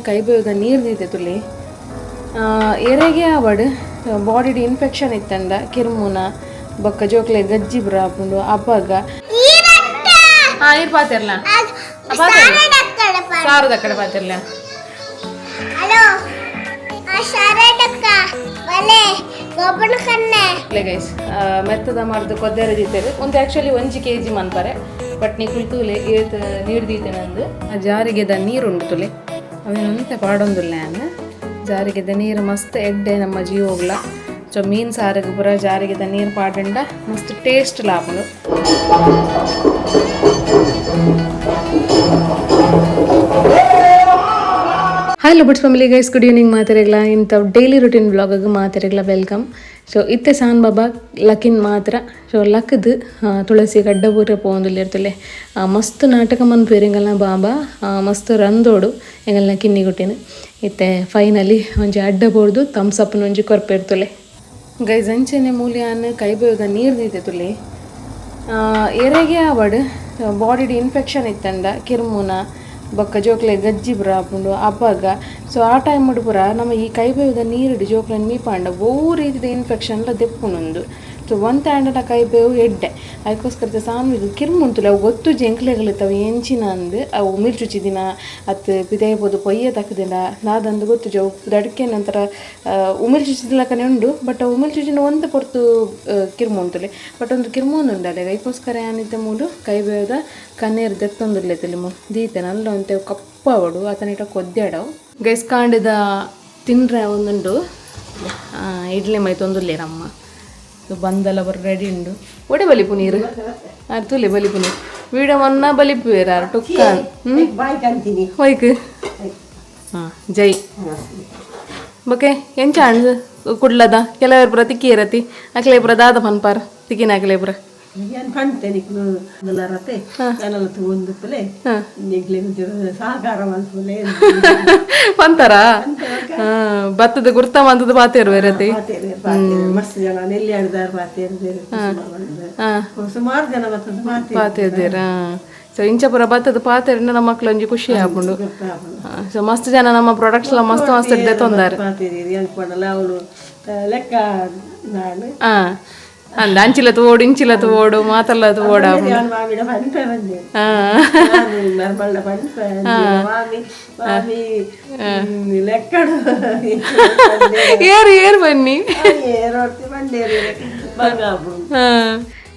ಕೈಬೇವುದ ನೀರು ದೀತೆ ತುಲಿ ಎರೆಗೆ ಆವಡ್ bodied infection ಇತ್ತಂಡ ಕಿರ್ಮುನ ಬೊಕ್ಕ ಜೋಕ್ಲೆ ಗಜ್ಜಿ ಪೂರ ಆಪುಂಡು ಅಪಗ ಹಾ ಇರ್ ಪಾತೆರ್ಲ ಸಾರದ ಕಡೆ ಪಾತೆರ್ಲ. ಹಲೋ ಗೈಸ್ ಮೆತ್ತದ ಮರ್ದು ಕೊದ್ದೆರ ದೀತೆರ್ ಒಂದು ಆಕ್ಚುಲಿ 1 ಕೆಜಿ ಮನ್ಪರೆ ಬಟ್ ನಿಕುಲು ತೂಲೆ ಏತ್ ನೀರು ದೀತೆ ನಂದು ಜಾರಿಗೆದ ನೀರುಂಡು ತುಲೆ ಅವೇನಂತೆ ಪಾಡೊಂದುಲ್ಲ ಯಾನ್ ಜಾರಿಗೆದ ನೀರು ಮಸ್ತ್ ಎಡ್ಡೆ ನಮ್ಮ ಜೀವೋಗ್ಲ. ಸೊ ಮೀನು ಸಾರಿಗೆ ಪೂರ ಜಾರಿಗೆದ ನೀರು ಪಾಡಂಡ ಮಸ್ತ್ ಟೇಸ್ಟ್ ಲಾಪುಂಡು. Hi Buds family guys, good evening ಮಾತೆರೆಗ್ಲ. ಇಂಥ ಡೈಲಿ ರುಟೀನ್ ಬ್ಲಾಗ್ ಮಾತೆರೆಗ್ಲ welcome. So ಇತ್ತೆ ಸಾನ್ ಬಾಬಾ ಲಕ್ಕಿನ್ ಮಾತ್ರ. ಸೊ ಲಕ್ಕದು ತುಳಸಿ ಗಡ್ಡ ಬೂರೆ ಪೋವೊಂದುಲ್ಲೆರ್ತುಲೆ ಮಸ್ತ್ ನಾಟಕ ಮನ್ಪುವೆರ್ ಎಂಗಲ್ನ ಬಾಬಾ, ಮಸ್ತ್ ರಂದೋಡು ಎಂಗಲ್ನ ಕಿನ್ನಿ ಗುಟ್ಟಿನ. ಇತ್ತೆ ಫೈನಲಿ ಒಂಜಿ ಅಡ್ಡ ಬೋರ್ದು ಥಮ್ಸ್ ಅಪ್ನ ಒಂಜಿ ಕೊರ್ಪೆರ್ತುಲೆ ಗೈಸ್. ಅಂಚೆನೆ ಮೂಲ್ಯಾನ್ ಕೈಬೇವುದ ನೀರು ದೀತೆ ತುಲೆ ಎರೆಗೆ ಆವಡ್ ಬಾಡಿಡ್ ಇನ್ಫೆಕ್ಷನ್ ಇತ್ತಂಡ ಕಿರ್ಮುನ ಬೊಕ್ಕ ಜೋಕ್ಲೆ ಗಜ್ಜಿ ಪೂರ ಆಪುಂಡು ಅಪಗ. ಸೊ ಆ ಟೈಮ್ ಪೂರ ನಮ್ಮ ಈ ಕೈಬೇವುದ ನೀರುಡು ಜೋಕ್ಲೆನ್ ಮೀಪಾಂಡ ಒವು ರೀತಿದ ಇನ್ಫೆಕ್ಷನ್ಲ ದೆಪ್ಪುನುಂದು. ಸೊ ಒಂತೆ ಆಂಡಲ ಕೈಬೇವು ಎಡ್ಡೆ ಐಕೋಸ್ಕರ ಸಾನ್ವಿಗ್ ಕಿರ್ಮುಂತುಲೆ ಅವು ಗೊತ್ತುಜಿ ಎಂಕ್ಲೆಗಳಿತ್ತವು ಎಂಚಿನ ಅಂದ್ ಅವು ಮಿರ್ಚುಚಿದಿನ ಅತ್ ಪಿದಯಿ ಪೋದು ಪೊಯ್ಯೆ ತಕ್ಕದಿನ ದಾದಂದು ಗೊತ್ತುಜಿ. ಅವು ದಡ್ಕೆ ನಂತರ ಉಮಿಲ್ ಚುಚ್ಚಿದ್ಲಕನೆ ಉಂಡು, ಬಟ್ ಅವು ಉಮಿಲ್ ಚುಚಿನ ಒಂತೆ ಪೊರ್ತು ಕಿರ್ಮುಂತುಲೆ ಬಟ್ ಒಂದು ಕಿರ್ಮೊಂದುಂಡಲೆ ಐಕೋಸ್ಕರ ಯಾನಿತ್ತೆ ಮೂಲು ಕೈಬೇವುದ ಕಣ್ಣೀರು ದೆತ್ತೊಂದುಲ್ಲೆ ತುಲಿ ದೀತೆ ನಲ್ಲ ಒಂತೆ ಕಪ್ಪಾವಡು ಆತನಿಟ ಕೊದ್ಯಾಡವು ಗೈಸ್. ಕಾಂಡದ ತಿನ್ರೆ ಒಂದುಂಡು ಇಡ್ಲಿ ಮೈತೊಂದುಲ್ಲೇರಮ್ಮ ಬಂದಲ್ಲ ಬರ್ ರೆಡಿ ಉಂಡು. ಒಡೆ ಬಲಿಪು ನೀರು ಆರ್ ತುಲೆ ಬಲಿಪು ನೀರು ವೀಡ ಮನ್ನ ಬಲಿಪು ಆರ್ ಟುಕ್ಕ ಹೋಯ್ಕ್ ಹಾಂ ಜೈ ಬೊಕೆ ಎಂಚ ಅಣ್ಣ ಕುಡ್ಲದ ಕೆಲವರು ಪೂರ ತಿಕ್ಕಿ ಇರತಿ ಅಕ್ಲೆ ಪೂರ ದಾದ ಪನ್ಪಾರ್ ತಿಕ್ಕಿನ ಅಕ್ಲೆ ಪೂರ ಏನ್ ಪಂತೆ ನಿಕ್ಲು ರತೆ ನನಲ ತೂವೊಂದುಪ್ಪುಲೆ ನಿಕ್ಲೆ ಸಹಕಾರ ಮಲ್ಪುಲೆ ಪಂತಾರ ಭತ್ತದ ಗುರ್ತ ಮಂತದ ಪಾತೇರು ಬೇರತಿ ಮಸ್ತ್ ಜನ ನೆಲ್ಲಿಯಾಡ್ದಾರ್ ಪಾತೇರು ಸುಮಾರು ಜನ ಬತ್ತದ ಪಾತೇರ್ದೇರ. ಸೊ ಇಂಚಪುರ ಭತ್ತದ ಪಾತೇರಿನ ನಮ್ಮ ಮಕ್ಳು ಒಂಜಿ ಖುಷಿ ಆಪುಂಡು. ಸೊ ಮಸ್ತ್ ಜನ ನಮ್ಮ ಪ್ರಾಡಕ್ಟ್ಸ್ ಎಲ್ಲ ಮಸ್ತ್ ಮಸ್ತ್ ದೆತ್ತೊಂದಾರೆ ಪಾತೇರಿ ಅನ್ಕೊಂಡಲ್ಲ ಅವಳು ಲೆಕ್ಕ ನಾನು ಅಂದ ಅಂಚಿಲ ತೋಡು ಇಂಚಿಲ ತೋಡು ಮಾತಲ್ಲ ತೋಡ ಮಾಮಿಡ ಪನ್ಪೆ ಬಂದೆ ನರ್ಮಲ್ಡ ಪನ್ಪೆ ಮಾಮಿ ಮಾಮಿ ಲೆಕ್ಕಡು ಏರು ಏರು ಬನ್ನಿ ಏರೋರ್ತಿ ಬಂದೇರು ಬಂಗಾಪು.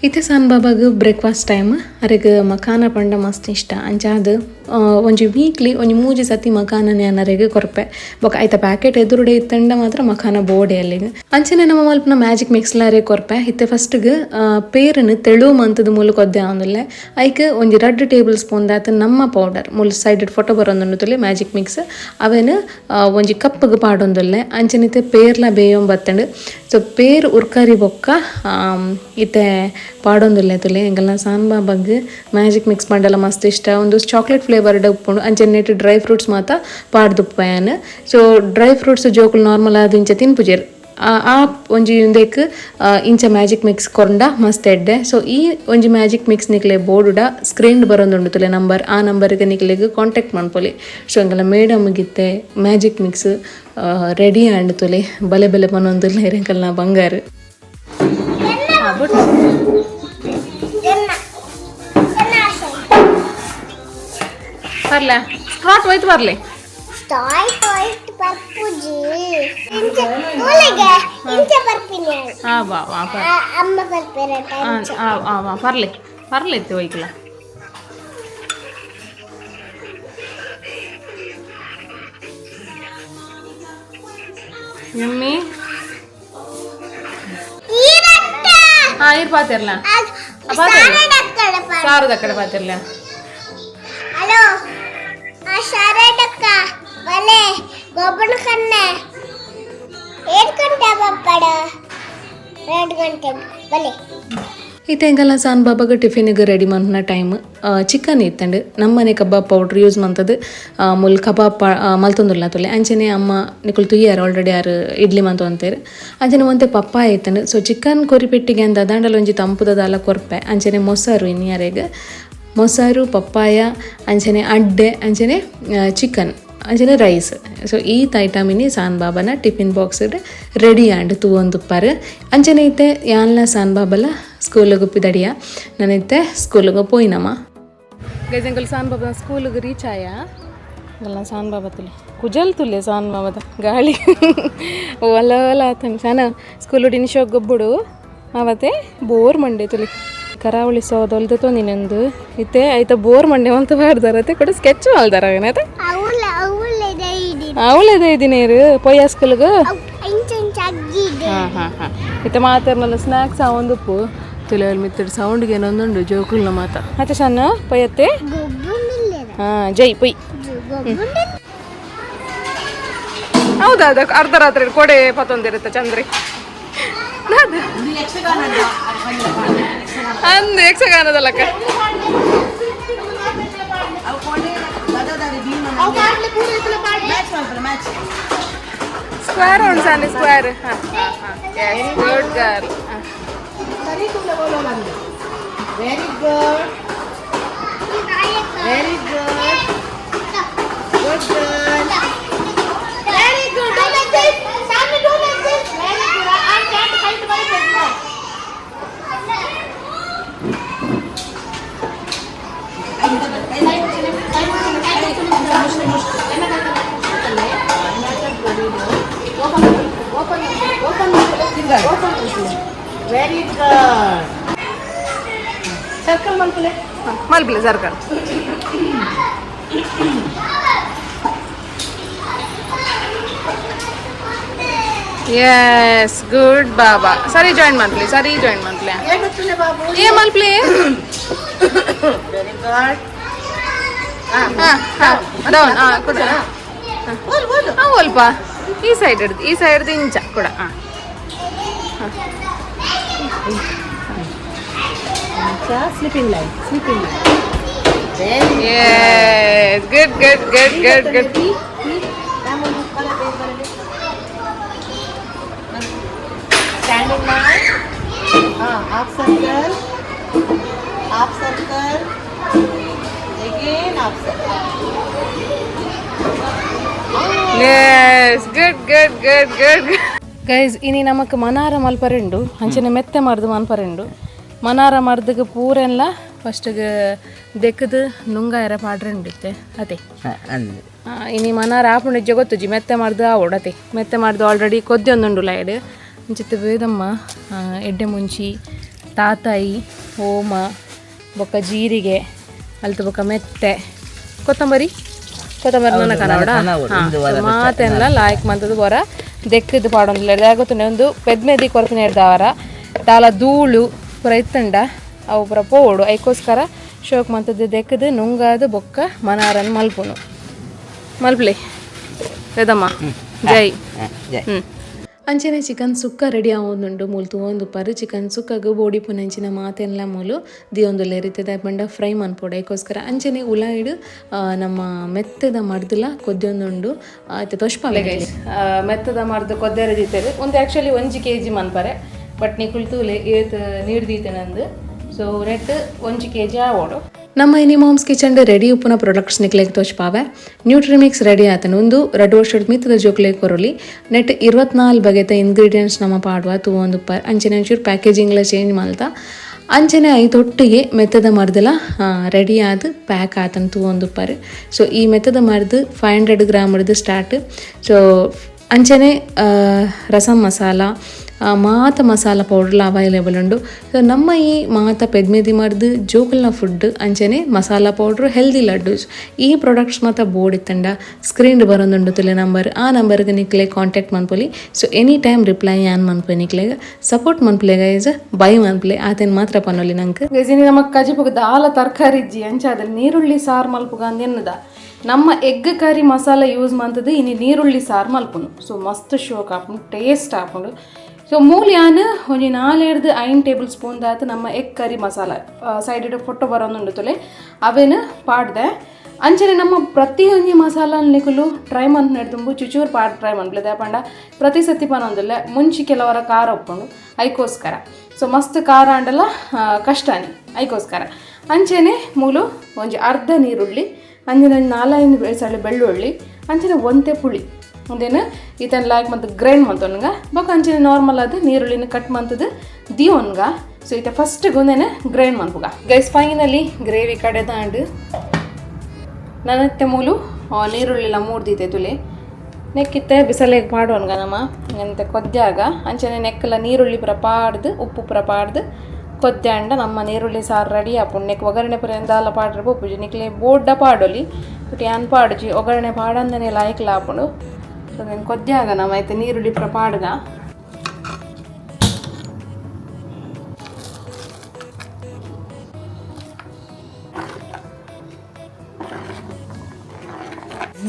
ಇತ್ತೆ ಸಾನ್ ಬಾಬಾಗ್ ಬ್ರೇಕ್ಫಾಸ್ಟ್ ಟೈಮ್. ಅರೆಗ್ ಮಖಾನ ಪಂಡ ಮಸ್ತ್ ಇಷ್ಟ. ಅಂಚಾದ್ ಒಂಜಿ ವೀಕ್ಲಿ ಒಂಜಿ 3 ಸತಿ ಮಖಾನ ಯಾನ್ ಅರೆಗ್ ಕೊರ್ಪೆ. ಬೊಕ ಐತ ಪ್ಯಾಕೆಟ್ ಎದುರುಡೆ ಇತ್ತಂಡ ಮಾತ್ರ ಮಖಾನ ಬೋಡೆ ಅಲ್ಲಿಗೆ. ಅಂಚನೆ ನಮ್ಮ ಮಲ್ಪನ ಮ್ಯಾಜಿಕ್ ಮಿಕ್ಸ್ಲ ಅರೆಗ್ ಕೊರ್ಪೆ. ಇತ್ತೆ ಫಸ್ಟ್ಗ್ ಪೇರನ್ನು ತೆಳು ಮಂತದ ಮೂಲು ಕೊದ್ದೆ ಆವೊಂದುಲ್ಲೆ. ಐಕ್ ಒಂಜಿ 2 ಟೇಬಲ್ ಸ್ಪೂನ್ ದಾತ್ ನಮ್ಮ ಪೌಡರ್ ಮೂಲು ಸೈಡ್ ಫೋಟೋ ಬರೊಂದುಂಡು ಮ್ಯಾಜಿಕ್ ಮಿಕ್ಸ್ ಅವೆನ್ ಒಂಜಿ ಕಪ್ಪಗ್ ಪಾಡೊಂದುಲ್ಲೆ. ಅಂಚನೆ ಇತ್ತೆ ಪೇರ್ಲ ಬೇಯೊಂದು ಬತ್ತಂಡು. ಸೊ ಪೇರ್ ಉರ್ಕರಿ ಬೊಕ್ಕ ಇತ್ತೆ ಪಾಡೊಂದುಲ್ಲೆ ತುಲೆ. ಎಂಕಲ್ನ ಸಾನ್ ಬಾಬಾಗ್ ಮ್ಯಾಜಿಕ್ ಮಿಕ್ಸ್ ಪಂಡಲ ಮಸ್ತ್ ಇಷ್ಟ. ಒಂದು ಚಾಕ್ಲೇಟ್ ಫ್ಲೇವರ್ಡ್ ಉಪ್ಪುಂಡು. ಅಂಚನೆ ನೆಟ್ ಡ್ರೈ ಫ್ರೂಟ್ಸ್ ಮಾತ ಪಾಡ್ದುಪ್ಪಯಾನ್. So dry fruits ಜೋಕುಲು ನಾರ್ಮಲ್ ಆದ್ ಇಂಚ ತಿನ್ಪುಜೆರ್. ಆ ಒಂಜಿ ಉಂದೆಕ್ ಇಂಚ ಮ್ಯಾಜಿಕ್ ಮಿಕ್ಸ್ ಕೊರ್ಂಡ ಮಸ್ತ್ ಎಡ್ಡೆ. ಸೊ ಈ ಒಂಜಿ ಮ್ಯಾಜಿಕ್ ಮಿಕ್ಸ್ ನಿಕ್ಲೆ ಬೋರ್ಡುಡ ಸ್ಕ್ರೀನ್ ಬರೊಂದುಂಡು ತುಲೆ ನಂಬರ್, ಆ ನಂಬರ್ಗೆ ನಿಕ್ಲೆಗ್ ಕಾಂಟ್ಯಾಕ್ಟ್ ಮನ್ಪೊಲಿ. ಸೊ ಎಂಕಲ್ನ ಮೇಡಮ್ ಗಿತ್ತೆ magic mix ready and ತುಲೆ ಬಲೆ ಬಲೆ ಪನೊಂದುಲ್ಲೆರ್ ಎಂಕಲ್ನ ಬಂಗಾರು. ಪರ್ಲೆ ಸ್ಟಾರ್ಟ್ ಹೋಯ್ತು ಬರ್ಲಿ. ಸ್ಟಾರ್ಟ್ ಹೋಯ್ತು ಬರ್ಪುಜಿ ತೂಲೆಗೆ ಇಂಚ ಬರ್ಪಿನಿ. ಹಾ ಬಾ ಬಾ. ಅಮ್ಮ ಬರ್ಪಿರಟ. ಆ ಬಾ ಪರ್ಲೆ ಪರ್ಲೆ ಇತ್ತು ಒಯ್ಕಲ. ಯಮ್ಮಿ. ಹಾ ಇರ್ ಪಾತೆರ್ಲ ಸಾರದ ಕಡೆ ಪಾತೆರ್ಲ. ಹಲೋ ಶಾರದಕ್ಕ ಬಲೆ ಗೊಬ್ಬನ ಕಣ್ಣೆ 7 ಗಂಟೆ ಬಪ್ಪಡ 2 ಗಂಟೆ ಬಲೆ. ಇತ್ತೆ ಎಂಕಲ್ನ ಸಾನ್ ಬಾಬಾಗ ಟಿಫಿನ್ಗೆ ರೆಡಿ ಮನ್ಪುನ ಟೈಮ್. ಚಿಕನ್ ಇತ್ತಂಡು. ನಮ್ಮನೆ ಕಬಾಬ್ ಪೌಡ್ರ್ ಯೂಸ್ ಮಂತದು ಮುಲ್ ಕಬಾಬ್ ಮಲ್ತೊಂದುಲ್ಲ ತುಲೆ. ಅಂಚನೆ ಅಮ್ಮ ನಿಕುಲು ತುಯ್ಯಾರ ಆಲ್ರೆಡಿ ಆರು ಇಡ್ಲಿ ಮಂತೊಂತೇರು. ಅಂಚನೆ ಒಂತೆ ಪಪ್ಪಾಯ ಇತ್ತಂಡು. ಸೊ ಚಿಕನ್ ಕೊರಿಪೆಟ್ಟಿಗೆ ಅಂದ ದಾಂಡಲ ಒಂಜಿ ತಂಪುದ ದಾಲ ಕೊರ್ಪೆ. ಅಂಚನೆ ಮೊಸರು ಇನ್ನಿಯಾರೆಗ್ ಮೊಸರು ಪಪ್ಪಾಯ ಅಂಚನೆ ಅಡ್ಡೆ ಅಂಚನೆ ಚಿಕನ್. ಅಂಚನೆ ರೈಸ್. ಸೊ ಈ ಐಟಮಿನಿ ಸಾನ್ ಬಾಬನ tiffin box ready and ತೂವೊಂದುಪ್ಪಾರು. ಅಂಚನೆ ಇತ್ತೆ ಯಾನ್ಲ ಸಾನ್ ಬಾಬಲ ಸ್ಕೂಲಿಗೆ ಪಿದಡಿಯ, ನಾನಿತ್ತೆ ಸ್ಕೂಲಿಗೆ ಪೋಯಿನಮ್ಮ. ಗೈಸ್, ಎಂಕಲ್ ಸಾನ್ ಬಾಬಾ ಸ್ಕೂಲಿಗೆ ರೀಚ್ ಆಯ. ಅಲ್ಲ, ಸಾನ್ ಬಾಬಾ ತುಲೆ ಕುಜಲ್ ತುಲೆ ಸಾನ್ ಬಾಬದ ಗಾಳಿ ಒಲ ಒಲ ಆತನ. ಸಾನ ಸ್ಕೂಲ್ ಡಿನಿಶೋ ಗೊಬ್ಬುಡು ಅವತ್ತೆ ಬೋರ್ ಮಂಡೆ ತುಲಿ. ಕರಾವಳಿ ಸೋದೊಲ್ದು ತೊಂದಿನೊಂದು ಇತ್ತೆ ಆಯ್ತಾ. ಬೋರ್ ಮಂಡೆ ಅಂತ ಬಾರ್ದಾರತ್ತೆ ಕೂಡ ಸ್ಕೆಚ್ ಮಲ್ದಾರ ಏನಾಯ್ತಾ. ಅವಳ ಅವಳ ಇದೆ. ಅವಳದೇ ಇದ್ದೀನಿ ಪೊಯ್ಯ ಸ್ಕೂಲ್ಗೆ. ಇಂಚ ಇಂಚ ಅಗ್ಗಿದೆ. ಹಾಂ ಹಾಂ ಹಾಂ ಇತ್ತೆ ಮಾತಾಡ್ನಲ್ಲ ಸ್ನ್ಯಾಕ್ಸ್ ಆ ಒಂದುಪ್ಪು ತುಲೆ ಮಿತ್ತಡ್ ಸೌಂಡ್ಗೆ ಏನೊಂದುಂಡು ಜೋಕುಲ್ನ ಮಾತ. ಅತ್ತೆ ಸಣ್ಣ ಪೊಯ್ಯತ್ತೆ. ಗೊಬ್ಬುಂಡಿಲ್ಲ. ಹಾಂ, ಜೈ ಪೊಯ್. ಗೊಬ್ಬುಂಡಿಲ್ಲ. ಹೌದಾ? ಅದಕ್ಕೆ ಅರ್ಧ ರಾತ್ರಿ ಕೊಡೆ ಪತ್ತೊಂದಿರುತ್ತೆ ಚಂದ್ರಿ ಅಂದು ಯಕ್ಷಗಾನದಲ್ಲಕ್ಕ. ಸ್ಕ್ವೇರ್ ಉಂಟು ಸಾನಿ, ಸ್ಕ್ವೇರ್. ಹಾಂ ಹಾಂ, good girl. Very good, very good, good girl. Very good. Do like this. Sammy, do like this. Very good. I can't fight my partner. Very good. Circle ಮಲ್ಪಲೆ. ಮಲ್ಪಲೆ circle. S, good ಬಾಬಾ. ಸರಿ join ಮಲ್ಪಲೆ, ಸರಿ join ಮಲ್ಪಲೆ. ಗೊತ್ತಿಲ್ಲ ಬಾಬು. ಏ ಮಲ್ಪಲೆ. Very good. ಹಾಂ ಹಾಂ, down. ಹಾಂ, ಕೂಡ. ಹಾಂ, ಅಲ್ಪ ಈ ಸೈಡ್ ಹಿಡ್ದು, ಈ ಸೈಡ್ ಇಂಚ ಕೂಡ. ಹಾಂ. Sleeping line, sleeping line, very. Yes, good, good, good, good, good. Standing line. Half circle, half circle, again half circle. Yes, good, good, good, good. Guys, ಇನಿ ನಮಕ್ ಮನಾರ ಮಲ್ಪರೆಂಡು, ಅಂಚನೆ ಮೆತ್ತೆ ಮರ್ದು ಮನ್ಪರೆಂಡು. ಮನಾರ ಮರ್ದಗೆ ಪೂರೆಲ್ಲ ಫಸ್ಟ್ಗೆ ದೆಕ್ಕದು ನುಂಗಾಯರ ಪಾಡ್ರೆಂಡಿತ್ತೆ ಅದೇ. ಇನಿ ಮನಾರ ಆಪುಂಡಿಜ್ಜೆ ಗೊತ್ತುಜಿ, ಮೆತ್ತೆ ಮರ್ದು ಆವೊಡು ಅತೆ. ಮೆತ್ತೆ ಮರ್ದು ಆಲ್ರೆಡಿ ಕೊದ್ದಿ ಒಂದುಂಡು ಲೈಡ್ ಅಂಚಿತ್ತೆ. ವೇದಮ್ಮ ಎಡ್ಡೆ ಮುಂಚಿ, ತಾತಾಯಿ, ಓಮ, ಬೊಕ್ಕ ಜೀರಿಗೆ, ಅಲ್ತ ಬೊಕ್ಕ ಮೆತ್ತೆ, ಕೊತ್ತಂಬರಿ. ಕೊತ್ತಂಬರಿ ನನ್ನ ಕನ್ನಡ ಮಾತೆಲ್ಲ ಲಾಯ್ಕ್ ಮಂತದ್ದು ಬೊರ ದೆಕ್ಕದು ಪಾಡೊಂದಿಲ್ಲ. ಗೊತ್ತುಂಡೆ ಒಂದು ಪೆದ್ಮೆದಿ ಕೊರಪಿನ ಹಿಡ್ದವರ ದಾಲ ಧೂಳು ಪೂರ ಇತ್ತಂಡ ಅವು ಪೂರ ಪೋವೊಡು. ಐಕೋಸ್ಕರ ಶೋಕ್ ಮಂತದ್ದು ದೆಕ್ಕದು ನುಂಗಾದು ಬೊಕ್ಕ ಮನಾರನ್ ಮಲ್ಪುನು. ಮಲ್ಪಲೆ ವೇದಮ್ಮ, ಜೈ. ಹ್ಞೂ, ಅಂಚನೆ ಚಿಕನ್ ಸುಕ್ಕ ರೆಡಿ ಆವೊಂದುಂಡು. ಮೂಲು ತೂವೊಂದುಪ್ಪರು. ಚಿಕನ್ ಸುಕ್ಕಗ್ ಬೋಡಿ ಪುನಂಚಿನ ಮಾತೆನ್ಲ ಮೂಲು ದಿಯೊಂದುಲ್ಲೆರ್ ಇತ್ತೆ. ಪಂಡ ಫ್ರೈ ಮನ್ಪೊಡು, ಐಕೋಸ್ಕರ. ಅಂಚನೆ ಉಲಾಯಿಡ್ ನಮ್ಮ ಮೆತ್ತದ ಮರ್ದಲ ಕೊದ್ಯೊಂದುಂಡು. ಇತ್ತೆ ತೊಷ್ಪಾಲೆ ಗೈಸ್, ಮೆತ್ತದ ಮರ್ದ್ ಕೊದ್ದೆರೆ ದೀತೆರ್. ಒಂದು ಆ್ಯಕ್ಚುಲಿ 1 ಕೆಜಿ ಮನ್ಪರೆ, ಬಟ್ ನಿಕುಲು ತೂಲೆ ಏತ್ ನೀರು ದೀತೆನಂದು. ಸೊ ನೆಟ್ 1 ಕೆಜಿ ಆವೊಡು. ನಮ್ಮ ಇನಿ moms kitchen ready ಉಪ್ಪುನ ಪ್ರೊಡಕ್ಟ್ಸ್ ನಿಕ್ಲೆಗ್ ತೋಚ್ಪಾವೆ. ನ್ಯೂಟ್ರಿಮಿಕ್ಸ್ ರೆಡಿ ಆತನ. ಒಂದು 2 ವರ್ಷದ ಮಿತ್ತದ ಜೋಕ್ಲೆಗ್ ಕೊರೊಲಿ. ನೆಟ್ 24 ಬಗೆತ ಇಂಗ್ರೀಡಿಯೆಂಟ್ಸ್ ನಮ್ಮ ಪಾಡುವ, ತೂವೊಂದುಪ್ಪ. ಅಂಚನೆ ಒಂಚೂರು ಪ್ಯಾಕೇಜಿಂಗ್ಲ ಚೇಂಜ್ ಮಲ್ತ. ಅಂಚನೆ ಐತೊಟ್ಟಿಗೆ ಮೆತ್ತದ ಮರ್ದಲ ರೆಡಿ ಆದ್ ಪ್ಯಾಕ್ ಆತನ, ತೂವೊಂದುಪ್ಪರು. ಸೊ ಈ ಮೆತ್ತದ ಮರ್ದು 500 ಗ್ರಾಮ್ ಹಿಡ್ದು ಸ್ಟಾರ್ಟ್. ಸೊ ಅಂಚನೆ ರಸಂ ಮಸಾಲ, ಮಾತ ಮಸಾಲ ಪೌಡರ್ಲ ಅವೈಲೇಬಲ್ ಉಂಡು. ಸೊ ನಮ್ಮ ಈ ಮಾತ ಪೆದ್ಮೆದಿ ಮರ್ದು, ಜೋಕುಲ್ನ ಫುಡ್, ಅಂಚನೆ ಮಸಾಲ ಪೌಡ್ರ್, ಹೆಲ್ದಿ ಲಡ್ಡೂಸ್, ಈ ಪ್ರಾಡಕ್ಟ್ಸ್ ಮಾತ ಬೋರ್ಡ್ ಇತ್ತಂಡ ಸ್ಕ್ರೀನ್ ಬರೋದುಂಡು ತುಲೆ ನಂಬರ್. ಆ ನಂಬರ್ಗೆ ನಿಕ್ಲೆ contact ಮನ್ಪೊಲಿ. So any time reply ಯಾನ್ ಮನ್ಪೆ. ನಿಕ್ಲೆಗ್ ಸಪೋರ್ಟ್ ಮನ್ಪುಲೆ ಗೈಸ್, ಬೈ ಮನ್ಪುಲೆ. ಆತೇನ್ ಮಾತ್ರ ಪನೊಲಿ ನಂಗೆ ಗೈಸ್. ಇನಿ ನಮಕ್ ಕಜಿಪುಗ್ ದಾಲ ತರಕಾರಿ ಇಜ್ಜಿ. ಅಂಚಾದ್ರೆ ನೀರುಳ್ಳಿ ಸಾರು ಮಲ್ಪುಗ ಅಂದ್ ನಮ್ಮ egg curry masala use ಮಂತದ್ದು ಇನಿ ನೀರುಳ್ಳಿ ಸಾರು ಮಲ್ಪುನು. ಸೊ ಮಸ್ತ್ ಶೋಕ್ ಆಪುಂಡು, ಟೇಸ್ಟ್ ಆಪುಂಡು. ಸೊ ಮೂಲ್ಯಾನ್ ಒಂಜಿ 4ರ್ದು 5 ಟೇಬಲ್ ಸ್ಪೂನ್ ದಾತ್ ನಮ್ಮ egg curry masala, side photo ಬರೋದುಂಡು ತುಲೆ, ಅವೇನು ಪಾಡ್ದೆ. ಅಂಚನೆ ನಮ್ಮ ಪ್ರತಿಯೊಂಜಿ ಮಸಾಲ ನಿಕುಲು ಟ್ರೈ ಮನ್ಪುನೆಡ್ ಚುಚೂರು ಪಾಡ್ ಟ್ರೈ ಮನ್ಪುಲೆ. ಪಂಡ ಪ್ರತಿ ಸತಿ ಪನೊಂದಿಲ್ಲ, ಮುಂಚಿ ಕೆಲವರ ಖಾರ ಉಪ್ಪುಂಡು, ಐಕೋಸ್ಕರ. ಸೊ ಮಸ್ತ್ ಖಾರ ಆಂಡಲ ಕಷ್ಟಾನಿ, ಐಕೋಸ್ಕರ. ಅಂಚನೆ ಮೂಲು ಒಂಜಿ ಅರ್ಧ ನೀರುಳ್ಳಿ ಅಂಚಿನ ನಾಲೈನ್ ಎಸಳು ಬೆಳ್ಳುಳ್ಳಿ, ಅಂಚಿನ ಒಂತೆ ಪುಳಿ ಉಂದೆನ್ ಈತನ್ ಲಾಯ್ಕ್ ಮಂತ್ ಗ್ರೈಂಡ್ ಮಂತೊನ್ಗ. ಬೊಕ ಅಂಚಿನ ನಾರ್ಮಲ್ ಆದ್ ನೀರುಳ್ಳಿನ ಕಟ್ ಮಂತುದು ದಿಯೋನ್ಗ. ಸೊ ಇತ್ತೆ ಫಸ್ಟ್ ಉಂದೆನ್ ಗ್ರೈಂಡ್ ಮನ್ಪುಗ ಗೈಸ್. ಫೈನಲಿ ಗ್ರೇವಿ ಕಡೆದಾಂಡ್. ನನತ್ತೆ ಮೂಲು ನೀರುಳ್ಳಿಲ ಮೂರ್ದಿತ್ತೆ ತುಲೆ. ನೆಕ್ಕಿತ್ತೆ ಬಿಸಲೆಗ್ ಪಾಡೋನ್ಗ ನಮ ಎಂತ ಕೊದ್ಯಾಗ. ಅಂಚನೆ ನೆಕ್ಕಲ ನೀರುಳ್ಳಿ ಪೂರ ಪಾಡ್ದು, ಉಪ್ಪು ಪೂರ ಪಾಡ್ದು ಕೊದ್ಯಾಂಡ ನಮ್ಮ ನೀರುಳ್ಳಿ ಸಾರು ರೆಡಿ ಆಪುಂಡು. ನೆಕ್ ಒಗ್ಗರಣೆ ಪೂರ ದಾಲ ಪಾಡ್ರೆ ಪೋಪುಜಿ. ನಿಕ್ಲೆ ಬೋಡ್ಡ ಪಾಡೊಲಿ, ಬಟ್ ಯಾನ್ ಪಾಡುಜಿ. ಒಗ್ಗರಣೆ ಪಾಡಂದನೆ ಲಾಯ್ಕ್ಲ ಆಪುಂಡು. ಸೊ ನೆನ್ ಕೊದ್ಯಾಗ ನಮ್ಮ ಐತೆ ನೀರುಳ್ಳಿ ಪೂರ ಪಾಡ್ಗ.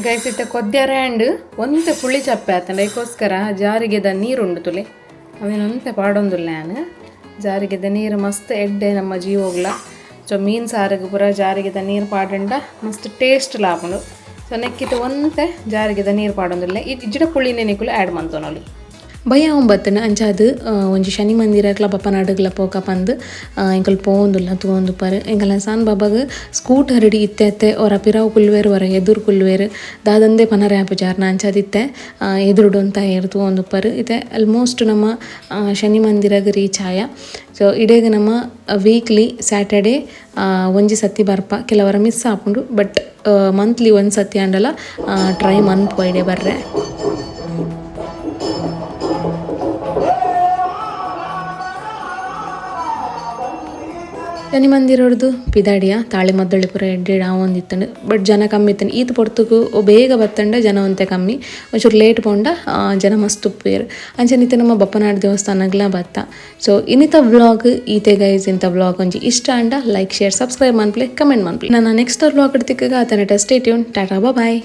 ಗೈಸ್, ಇತ್ತೆ ಕೊದ್ಯಾರೆ ಆ್ಯಂಡ್ ಒಂತೆ ಪುಳಿ ಚಪ್ಪೆ ಆತಂಡ. ಐಕೋಸ್ಕರ ಜಾರಿಗೆದ ನೀರುಂಡು ತುಲೆ, ಅವೇನೊಂತೆ ಪಾಡೊಂದುಲ್ಲ ಯಾನ್. ಜಾರಿಗೆದ ನೀರು ಮಸ್ತ್ ಎಡ್ಡೆ ನಮ್ಮ ಜೀವೋಗ್ಲ. ಸೊ ಮೀನು ಸಾರಿಗೆ ಪೂರ ಜಾರಿಗೆದ ನೀರು ಪಾಡಂಡ ಮಸ್ತ್ ಟೇಸ್ಟ್ ಲಾಪುಂಡು. ಸೊ ನೆಕ್ಕಿತ ಒಂತೆ ಜಾರಿಗೆದ ನೀರು ಪಾಡೊಂದುಲ್ಲ. ಇಜ್ಜಿಡ ಪುಳಿನೇ ನಿಕುಲು ಆ್ಯಡ್ ಮಂತೊನೊಲಿ. ಬಯ್ಯ ಒಂಬತ್ತನ ಅಂಚಾದ್ ಒಂಜಿ ಶನಿ ಮಂದಿರಗ್ಲ ಬಪ್ಪನಾಡುಗ್ಲ ಪೋಕ ಪಂದ್ ಎಂಕುಲು ಪೋವೊಂದುಲ್ಲ. ತೂವೊಂದುಪ್ಪರ್, ಎಂಕಲ್ನ ಸಾನ್ ಬಾಬಾಗ್ ಸ್ಕೂಟರ್ ಇಡಿ ಇತ್ತೆ ಇತ್ತೆ ಒರ ಪಿರವು ಕುಲ್ಲುವೆರ್, ಒರ ಎದುರು ಕುಲ್ಲುವೆರ್. ದಾದಂದೆ ಪನರೆ ಆಪುಜಾರ್ನ. ಅಂಚಾದ್ ಇತ್ತೆ ಎದುರುಡು ಉಂತಾಯೆರ್. ತೂವೊಂದುಪ್ಪರ್, ಇತ್ತೆ ಆಲ್ಮೋಸ್ಟ್ ನಮ್ಮ ಶನಿ ಮಂದಿರಗ್ ರೀಚ್ ಆಯ. ಸೊ ಇಡೇಗ್ ನಮ್ಮ ವೀಕ್ಲಿ ಸ್ಯಾಟರ್ಡೆ ಒಂಜಿ ಸತಿ ಬರ್ಪ. ಕೆಲವರ ಮಿಸ್ ಆಪುಂಡು, ಬಟ್ ಮಂತ್ಲಿ ಒಂಜಿ ಸತಿ ಆಂಡಲ ಟ್ರೈ ಮನ್ಪುವ ಇಡೆ ಬರ್ರೆ. ಶನಿ ಮಂದಿರಡ್ದು ಪಿದಾಡಿಯ. ತಾಳೆ ಮದ್ದಳೆ ಪೂರ ಎಡ್ಡೆ ಆವೊಂದಿತ್ತಂಡು, ಬಟ್ ಜನ ಕಮ್ಮಿ ಇತ್ತಂಡು. ಈತ್ ಪೊರ್ತುಗು ಬೇಗ ಬತ್ತಂಡ ಜನ ಒಂತೆ ಕಮ್ಮಿ, ಒಂಚೂರು ಲೇಟ್ ಪೋಂಡ ಜನ ಮಸ್ತ್ ಉಪ್ಪುವೆರ್. ಅಂಚನೆ ಇತ್ತೆ ನಮ್ಮ ಬಪ್ಪನಾಡು ದೇವಸ್ಥಾನಗ್ಲ ಬತ್ತ. ಸೊ ಇನ್ನಿತ ವ್ಲಾಗ್ ಈತೆ ಗೈಸ್. ಇಂಥ ವ್ಲಾಗ್ ಒಂಜಿ ಇಷ್ಟ ಆಂಡ ಲೈಕ್, ಶೇರ್, ಸಬ್ಸ್ಕ್ರೈಬ್ ಮನ್ಪುಲೆ, ಕಮೆಂಟ್ ಮನ್ಪುಲೆ. ನನ್ನ ನೆಕ್ಸ್ಟ್ ವ್ಲಾಗ್ ತಿಕ್ಕಗ ಆತನ. Stay tune, tata, bye.